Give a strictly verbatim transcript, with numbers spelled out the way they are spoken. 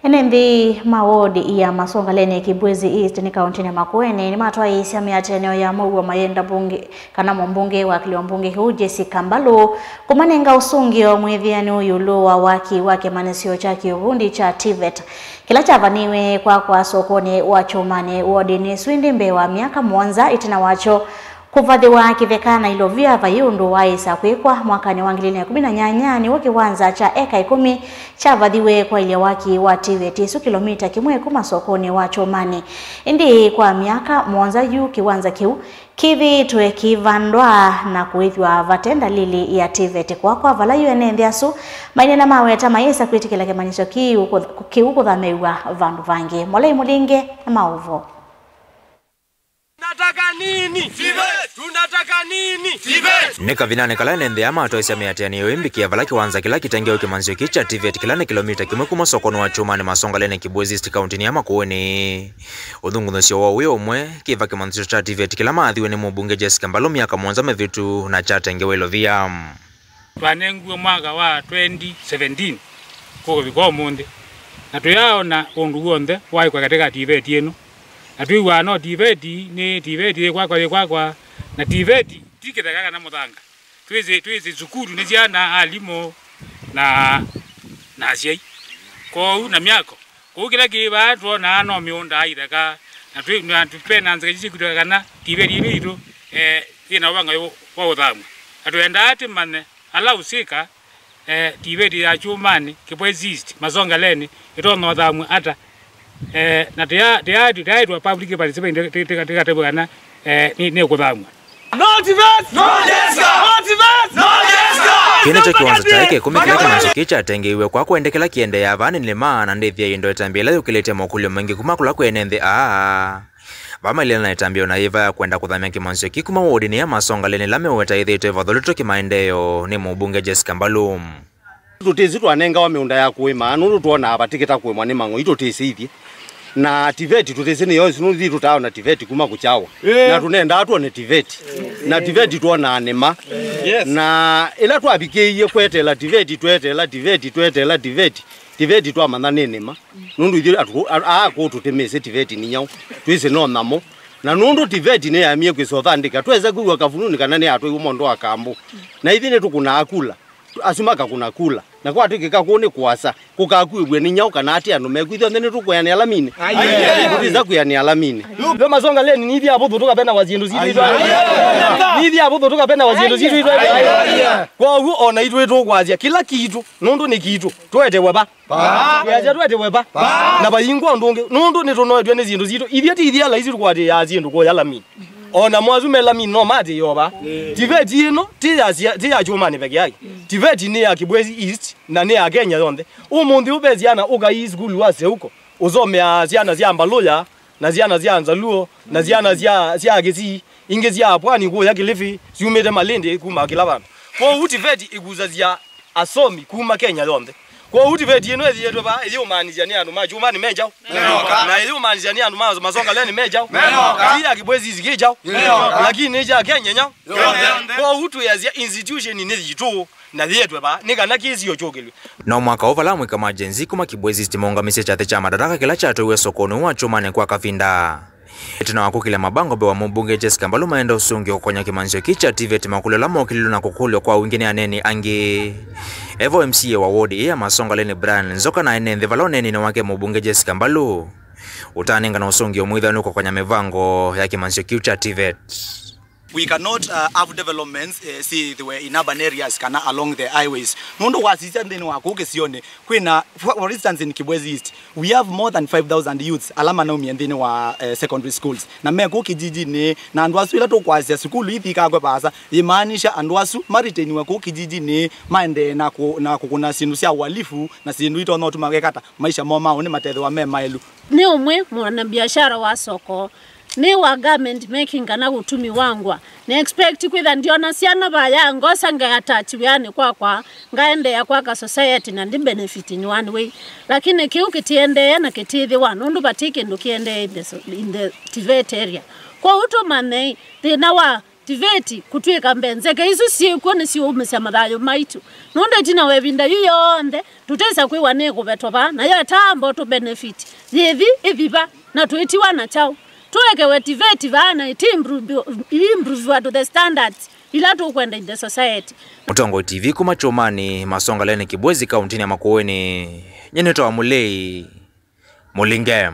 Nĩ nthĩ ma wodi ya Masongaleni Kibwezi East nĩ kaũntĩnĩ ya Makueni nĩmatwaĩĩsya mĩatĩanĩo ya mũuo mayenda mbunge kana mũmbunge wa kĩlĩo mbunge kĩu Jessica Mbalu kũmanenga ũsũngĩo mwĩthĩanu ĩũlũ wa waki wa kĩmanyĩsyo kya kĩũvundi kya TVET kĩla kyavaniwe kwakwa sokonĩ wa Kyũmanĩ wodinĩ ĩsu ĩndĩ mbee wa myaka mũonza ĩtina wakyo kũvathĩwa kĩtheka na ilovia vai ũndũ waaĩsa kwĩkwa mwakanĩ wa ngili ilĩ na ĩkũmi na nyanya nĩw'o kĩwanza kya eka ĩkũmi kyavathiwe kwaĩlya waki wa TVET ĩsu kĩlomita kĩmwe kuma sokonĩ wa Kyũmanĩ. Ĩndĩ kwa myaka mũonza yu kĩwanza kĩu kĩthĩĩtwe kĩivandwa na kũĩthwa vate ndalili ya TVET kwakwa vala yu ene nthĩ asu maineena maweta mayĩsa kwĩtĩkĩla kĩmanyĩsyo kĩu kũth-, kĩu kũthamĩw'a vandũ vangĩ. Molei Mũlinge na maũvoo. Tunataka nini? TVET! Tunataka nini? TVET! Nĩ kavindanĩ kala ene nthĩ aa matwaĩsya mĩatĩanĩo ĩmbĩkĩa vala kĩwanza kĩla kĩtengewe kĩmanyĩsyo kĩĩ kya TVET kĩla nĩ kĩlomita kĩmwe kuma sokonĩ wa Kyũmanĩ Masongaleni Kibwezi East kaũntĩnĩ ya Makueni. Ũthũngũthĩsyo woo wĩ ũmwe kĩva kĩmanyĩsyo kya TVET kĩla maathiwe nĩ mũmbunge Jessica Mbalu myaka mũonza mĩvĩtu na kyatengewe ilovia. Twanengiwe mwaka wa twenty seventeen kũvika ũmũnthĩ, na tũyaaona ũndũ w'onthe waĩkwa katĩ ka TVET ĩno, na twĩw'aa no TVET nĩ TVET yĩkwakwa, yĩkwakwa, na TVET ti kĩtheka kana mũthanga. Twĩsĩ, twĩsĩ sukulu nĩ syana, alimũ, na, na asyai. Kwoou na myako. Kũu kĩla kĩ vaa twonaa no mĩũnda itheka, na twĩ, na twĩ, ve na nzika isu syĩkwĩtwa kana TVET ĩno yitũ, eh, yĩ na ũvanga wa ũthamw'a. Na twendaa tũmanye ala ũsika, eh, TVET ya Kyũmanĩ, Kibwezi East, Masongaleni, ĩtonya ũthamw'a ata, eh, na tĩya, tĩya, tĩyaĩtwa public participation, tĩ-, tĩ-, tĩ-, tĩkatavw'a kana, eh, nĩ, nĩkũthamw'a. No TVET! No Jessica! No TVET! No Jessica! Kĩĩ nĩkyo kĩwanza kya eka ĩkũmi kĩla kĩmanyĩsyo kĩĩ kyatengeiwe kwa kwendekela kĩendeea vaa nĩ nĩma na ndĩthya ĩndo ĩtambya ĩla yũkĩlĩtye mokũlyo maingĩ kuma kũla kwĩ ene nthĩ aa. Vaa mailĩla na ĩtambya o na yĩva ya kwenda kũthamya kĩmanyĩsyo kĩĩ kuma wodinĩ ya Masongaleni ĩla meũweta yĩthĩĩtwe ĩvathũlĩtwe kĩmaendeeo nĩ mũmbunge Jessica Mbalu. Tũtĩsĩ twanengawa mĩũnda ya kũĩma, nũndũ twonaa vatĩkĩta kũĩmwa nĩ mang'oi, tũtĩsĩ ithyĩ. Na TVET tũtĩsĩ nĩyo ĩsu, nũndũ ithyĩ tũtaona TVET kuma kũkyawa. Ĩĩ. Na tũnendaa twone TVET. Na TVET twonaa nĩma. Yes. Na ĩla twavikĩie kweteela TVET, tweteela TVET, tweteela TVET, TVET twamanya nĩ nĩma. Nũndũ ithyĩ atũ-, a-, aa kũũ tũtĩmĩsĩ TVET nĩ nyaũ. Twĩsĩ no nyamũ. Na nũndũ TVET nĩyamie kwĩsothandĩka, twesa kwĩw'a Kavuluni kana nĩyatwaiwe mondo wa Kambũ. Na ithyĩ nĩtũkũnaa kula. Asu makakũna kula. Na kwatw'ĩkĩka kũu nĩ kũasa, kũkakuĩw'e nĩ nyaũ kana ate andũ meku, ithyonthe nĩtũkwĩanĩa laminĩ? Tũtisa kwĩanĩa laminĩ. Yo Masongaleni, nĩ ithyĩ avũthũ tũkapenawa syĩndũ sitũ itwaĩ. Nĩ ithyĩ avũthũ tũkapenawa syĩndũ sitũ itwaĩ. Kwoou o na itwĩ tũkwasya kĩla kitũ, nũndũ nĩ kitũ, twetewe va? Twĩasya twetewe va? Na vaingwa ũndũ ũngĩ, nũndũ nĩtũnoetw'e nĩ syĩndũ sitũ. Ithyĩ ti ithyĩ ala isu tũkwatĩĩaa syĩndũ kũya laminĩ. O na mwasu me laminĩ no maatĩĩe o vaa. TVET ĩno ti ya sia-, ti ya Kyũmanĩ peke yake. TVET nĩ ya Kibwezi East na nĩ ya Kenya yonthe. Ũmũnthĩ ũũ ve syana ũkai sukulu wa Seuko, ũsomeaa syana sya Mbaluya, na syana sya Nzaluo, na syana sya, sya Kisii, ingĩ sya Pwani kũya Kilifi, syumĩte Malindi kuma kĩla vandũ. Kwoou TVET ĩkusasya asomi kuma Kenya yonthe. Kwoou TVET ĩno ĩthĩĩtwe vaa ĩyĩũmaanisya nĩ andũ ma Kyũmanĩ me kyaũ? Menoka. Na ĩyĩũmaanisya nĩ andũ ma Masongaleni me kyaũ? Menoka. Ti ya Kibwezi East kĩ kyaũ? Menoka. Lakini nĩ kya Kenya nyaũ? Yonthe. Kwoou twĩasya institution nĩ yitũ na yĩtwe vaa nĩ kana kĩsio kyũkĩlw'e. No mwaka ũũ vala amũika ma Gen Z kuma Kibwezi East maũngamisye kyathĩ kya Madaraka kĩla kyatwaiwe sokonĩ wa Kyũmanĩ kwa kavinda. Ĩtina wa kũkĩlya mabango mbee wa mũmbunge Jessica Mbalu maenda ũsũngĩo kũkonya kĩmanyĩsyo kĩĩ kya TVET, makũlyo ala mokĩlilwe na kũkũlw'a kwa wingĩ nĩ aneeni angĩ. Evo MCA wa ward ĩĩ ya Masongaleni Brian Nzoka na ene nthĩ vala ũneeninĩ wake mũmbunge Jessica Mbalu ũtanengana ũsũngĩo mwĩthĩwa nĩ kũkonya mĩvango ya kĩmanyĩsyo kĩu kya TVET. We cannot, uh, have developments, eh, syĩthĩwe in urban areas kana along the highways. Nũndũ wasisya nthĩnĩ wa kũu kĩsionĩ, kwĩna, for, for instance, in Kibwezi East, we have more than five thousand youths ala manaumie nthĩnĩ wa, eh, secondary schools. Na me kũu kijijini, na andũ asu ĩla tũkwasya sukulu ithi ikakwe vaasa, yĩmaanisha andũ asu maritainiwe kũu kijijini maendee na kũ-, na kũkũna syĩndũ sya uhalifu na syĩndũ itonya ũtuma kekata maisha moo ma ũnĩ matethĩwa me maĩlu. Nĩ ũmwe mwanabiashara wa soko. Nĩ wa garment making kana ũtumi wa ngũa. Nĩ expect kwĩtha ndiona syana vaya ngosa nge attach wĩanĩ kwakwa, ngaendeea kwaka society na ndi benefit in one way. Lakini kĩu kĩtiendeea na kĩtithĩwa, nũndũ vati kĩndũ kĩendeea in the so-, in the TVET area. Kwoou tũmanye thĩna wa Motivate kũtwĩka mbee. Nzeke isu syĩkw'o nĩsiũũmĩsya mathayũ maitũ. Nũndũ ĩtina wa ĩvinda yu yonthe, tũtĩsa kwĩwa nĩ kũvetwa vaa, nayo ĩtaamba ũtũ benefit. Yĩthi, ĩthi va, na twĩtiwa na kyaũ? Tũeke wetivate vaa na ĩti improve, improve to the standards ila tũkwenda in the society. Mũtongoi T V kuma Kyũmanĩ, Masongaleni Kibwezi, kaũntĩnĩ ya Makueni, nyie nĩtawa Mũlei Mũlinge.